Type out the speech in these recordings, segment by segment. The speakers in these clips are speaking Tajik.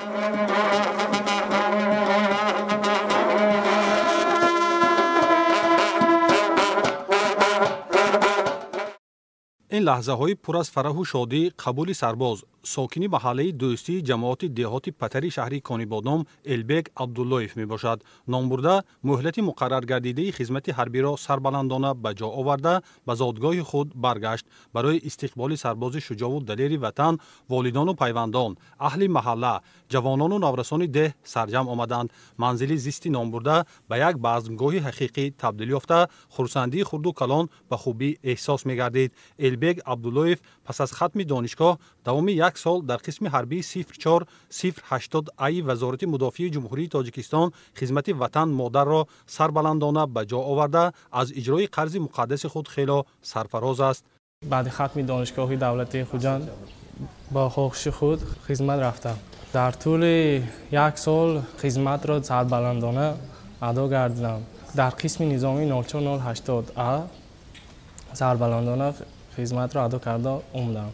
Ин лаҳзаҳои пур аз фараҳу шодӣ қабули сарбоз, сокини маҳаллаи Дӯстии ҷамоати деҳоти Патари шаҳри Конибодом Элбек Абдуллоев мебошад. Номбурда муҳлати муқарраргардидаи хизмати ҳарбиро сарбаландона ба ҷо оварда, ба зодгоҳи худ баргашт. Барои истиқболи сарбози шуҷоъу далери ватан волидону пайвандон, аҳли маҳалла, ҷавонону наврасони деҳ сарҷамъ омаданд. Манзили зисти номбурда ба як базмгоҳи ҳақиқӣ табдил ёфта, хурсандии хурду калон ба хубӣ эҳсос мегардид. Элбек Абдуллоев пас аз хатми донишгоҳ давоми як сол дар қисми ҳарбии 04 080 аи Вазорати мудофиаи Ҷумҳурии Тоҷикистон хизмати ватан модарро сарбаландона ба ҷо оварда, аз иҷрои қарзи муқаддаси худ хело сарфароз аст. Баъди хатми Донишгоҳи давлатии Хуҷанд бо хоҳиши худ хизмат рафтам. Дар тӯли як сол хизматро сарбаландона адо гардидам. Дар қисми низомии 04080 а сарбаландона хизматро адо карда омадам.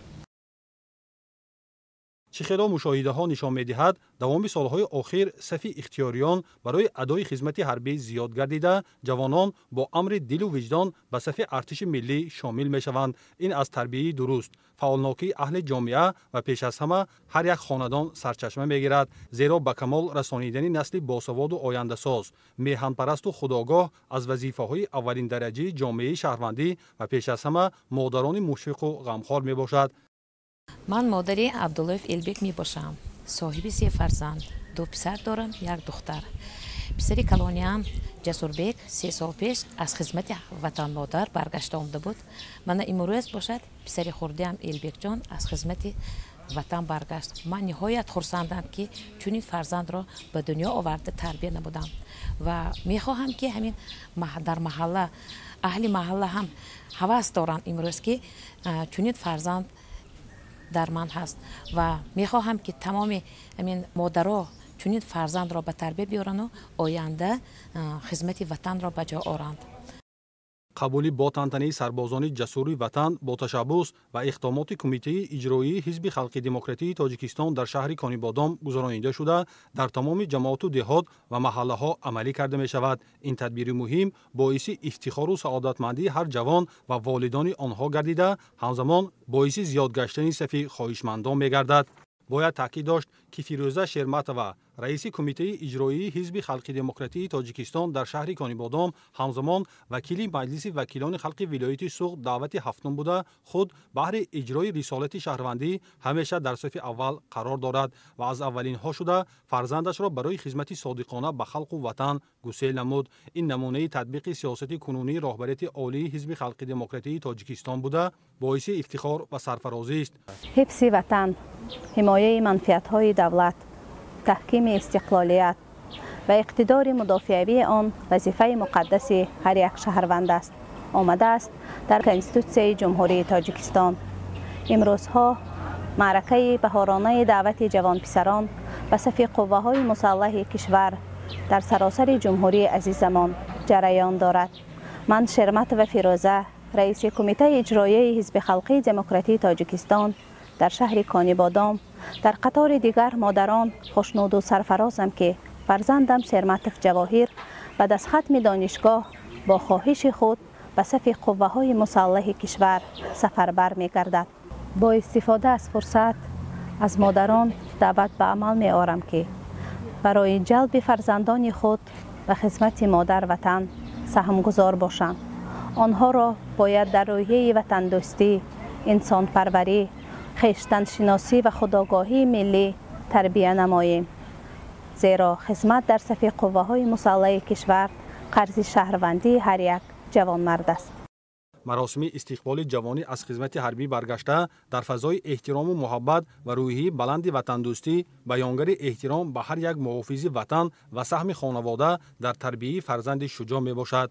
Чӣ хело мушоҳидаҳо нишон медиҳад, давоми солҳои охир сафи ихтиёриён барои адои хизмати ҳарбӣ зиёд гардида, ҷавонон бо амри дилу виҷдон ба сафи артиши миллӣ шомил мешаванд. Ин аз тарбияи дуруст, фаъолнокии аҳли ҷомеа ва пеш аз ҳама ҳар як хонадон сарчашма мегирад, зеро ба камол расонидани насли босаводу ояндасоз, меҳанпарасту худогоҳ аз вазифаҳои аввалиндараҷаи ҷомеаи шаҳрвандӣ ва пеш аз ҳама модарони мушфиқу ғамхор мебошад. Ман модари Абдуллоев Элбек мебошам, соҳиби се фарзанд: ду писар дорам, як духтар. Писари калониам Ҷасурбек 3 сол пеш аз хизмати ватанмодар баргашта омада буд. Мана имрӯз бошад, писари хурдиам Элбекҷон аз хизмати ватан баргашт. Ман ниҳоят хурсандам, ки чунин фарзандро ба дунё оварда тарбия намудам, ва мехоҳам, ки ҳамин дар маҳалла, аҳли маҳалла ҳам ҳавас доранд имрӯз, ки чунин фарзанд дар ман ҳаст, ва мехоҳам, ки тамоми ҳамин модаро чунин фарзандро ба тарбия биёрану оянда хизмати ватанро ба ҷо оранд. Қабули бо тантанаи сарбозони ҷасури ватан бо ташаббус ва иқдомоти Кумитаи иҷроии Ҳизби халқи демократии Тоҷикистон дар шаҳри Конибодом гузаронида шуда, дар тамоми ҷамоату деҳот ва маҳаллаҳо амалӣ карда мешавад. Ин тадбири муҳим боиси ифтихору саодатмандии ҳар ҷавон ва волидони онҳо гардида, ҳамзамон боиси зиёд гаштани сафи хоҳишмандон мегардад. Бояд таъкид дошт, ки Фирӯза Шерматова, раиси Кумитаи иҷроии Ҳизби халқи демократии Тоҷикистон дар шаҳри Конибодом, ҳамзамон вакили Маҷлиси вакилони халқи вилояти Суғд даъвати ҳафтум буда, худ баҳри иҷрои рисолати шаҳрвандӣ ҳамеша дар сафи аввал қарор дорад ва аз аввалинҳо шуда фарзандашро барои хизмати содиқона ба халқу ватан гусел намуд. Ин намунаи татбиқи сиёсати кунунии роҳбарияти олии Ҳизби халқи демократии Тоҷикистон буда, боиси ифтихор ва сарфарозист. Ҳифзи ватан, ҳимояи манфиатҳои давлат, таҳкими истиқлолият ва иқтидори мудофиавии он вазифаи муқаддаси ҳар як шаҳрванд аст, омадааст дар Конститутсияи Ҷумҳурии Тоҷикистон. Имрӯзҳо маъракаи баҳоронаи даъвати ҷавонписарон ба сафи қувваҳои мусаллаҳи кишвар дар саросари ҷумҳурии азизамон ҷараён дорад. Ман, Шерматова Фирӯза, раиси Кумитаи иҷроияи Ҳизби халқии демократии Тоҷикистон дар шаҳри Конибодом, дар қатори дигар модарон хушнуду сарфарозам, ки фарзандам Шерматов Ҷавоҳир баъд аз хатми донишгоҳ бо хоҳиши худ ба сафи қувваҳои мусаллаҳи кишвар сафарбар мегардад. Бо истифода аз фурсат аз модарон даъват ба амал меорам, ки барои ҷалби фарзандони худ ба хизмати модар ватан саҳмгузор бошанд. Онҳоро бояд дар рӯҳияи ватандӯстӣ, инсонпарварӣ, хештаншиносӣ ва худогоҳии миллӣ тарбия намоем, зеро хизмат дар сафи қувваҳои мусаллаҳи кишвар қарзи шаҳрвандии ҳар як ҷавонмард аст. Маросими истиқболи ҷавонӣ аз хизмати ҳарбӣ баргашта дар фазои эҳтирому муҳаббат ва рӯҳияи баланди ватандӯстӣ баёнгари эҳтиром ба ҳар як муҳофизи ватан ва саҳми хонавода дар тарбияи фарзанди шуҷоъ мебошад.